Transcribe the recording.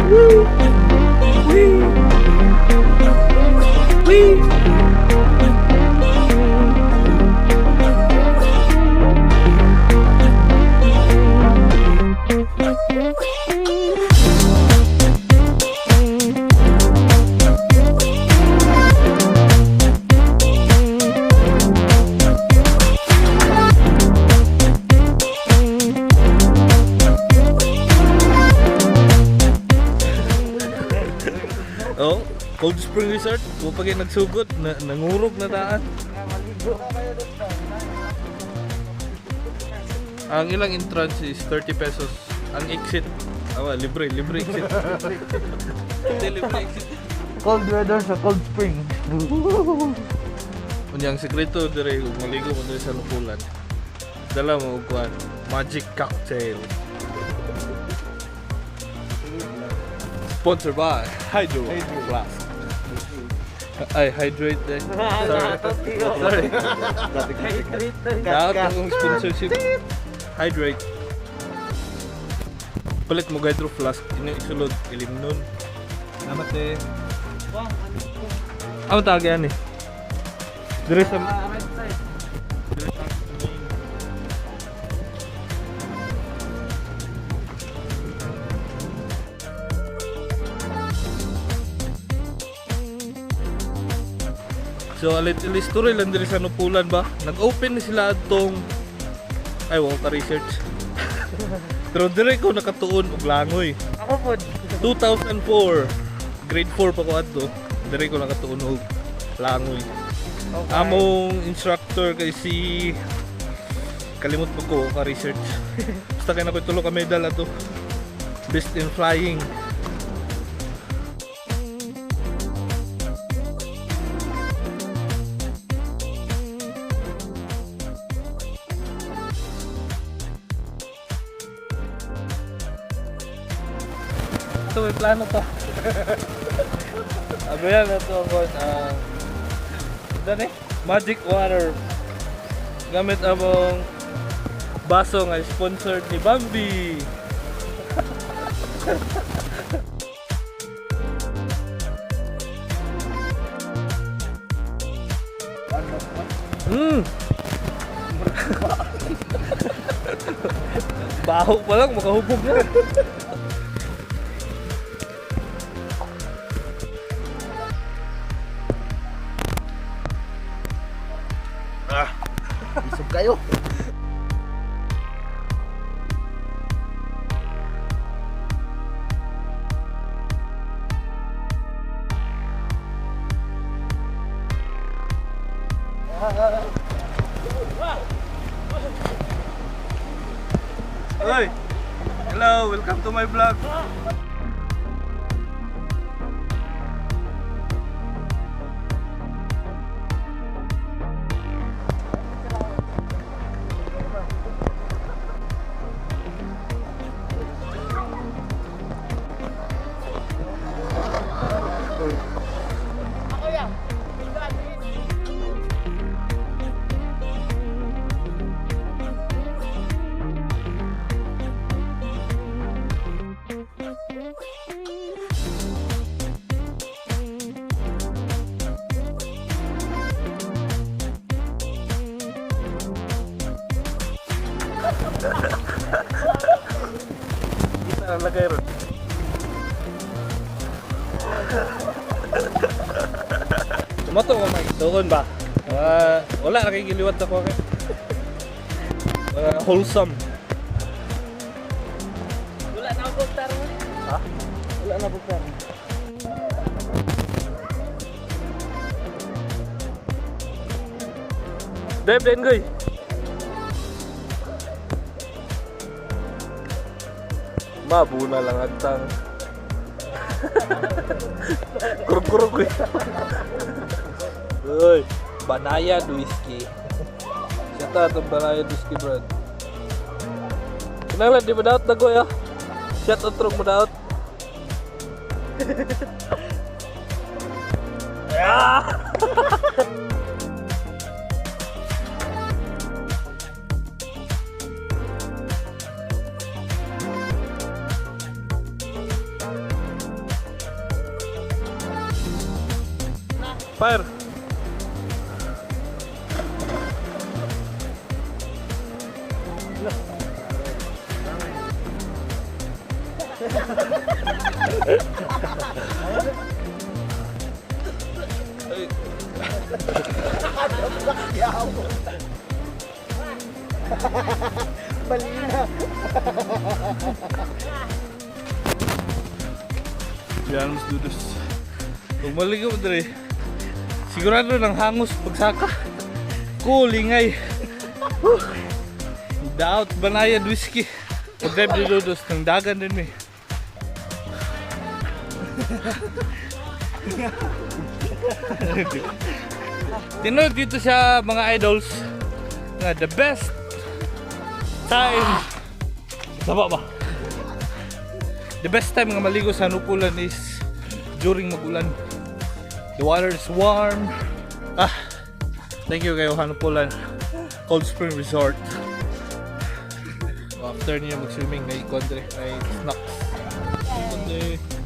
Woo! Wee! Wee! Oh, Cold Spring Resort, wa pa kay nagsugod, na, nangurog na daan. Ang ilang entrance is 30 pesos. Ang exit, awa, libre, libre exit. Hindi, libre exit. Cold weather sa Cold Spring. Unya ang sekreto dire kung maligo mo dire sa Nukulan. Dala mo og kuan, magic cocktail. Sponsored by Hydro Flask. Ay, hydrate din. Sorry. Sorry. Daot akong sponsorship. Hydrate. Palit mo Hydro Flask, ino isulod ilimnon. Salamat eh. Ano tawag yan eh? Dire sa Right side. Dire sa main. So, alit story lang diri sa Nupulan ba? Nag-open ni sila atong, ay, wala ka research. Pero dire ko nakatuon og langoy. Ako po. 2004, grade 4 pa ko adto. Dire ko nakatuon og langoy. Okay. Among instructor kay si, kalimot mo ko ka research. Basta kay nakoy tulo ka medal ato. Best in flying. Ito may plano pa. Ano yan, ito ang eh, magic water. Gamit among baso nga sponsored ni Bambi. Baho pa lang, makahubog na. Isog kayo. Hoy! Hello, welcome to my vlog. Kita ang lagay ron. Tumato ka, Mike. Tugon ba? Ah, wala, nakikiliwat ako. Kay. Wholesome. Wala na ako taro. Ha? Wala na ako taro. Deb, den goy. Mabuna lang agtang. Kurog-kurog eh. Uy, Banayad whiskey. Siya ta itong Banayad whiskey brand. Kinahanglan di mo daot na goy ah. Shout out rong mo daot. Ah! Fire. Ay. Balina. Yan mas dudos. Kung maligo mo dre, sigurado ng hangos pagsaka. Kulingay. Whew. Daot banayad whiskey. Pag-drive di dudos, ng dagan din mi. Tinuod dito sa mga idols nga the best time Saba ba? The best time nga maligo sa Hanupulan is during magulan. The water is warm. Ah, thank you kayo, Hanupulan Cold Spring Resort. After niyo mag-swimming, may kondre, may snacks. Kondre.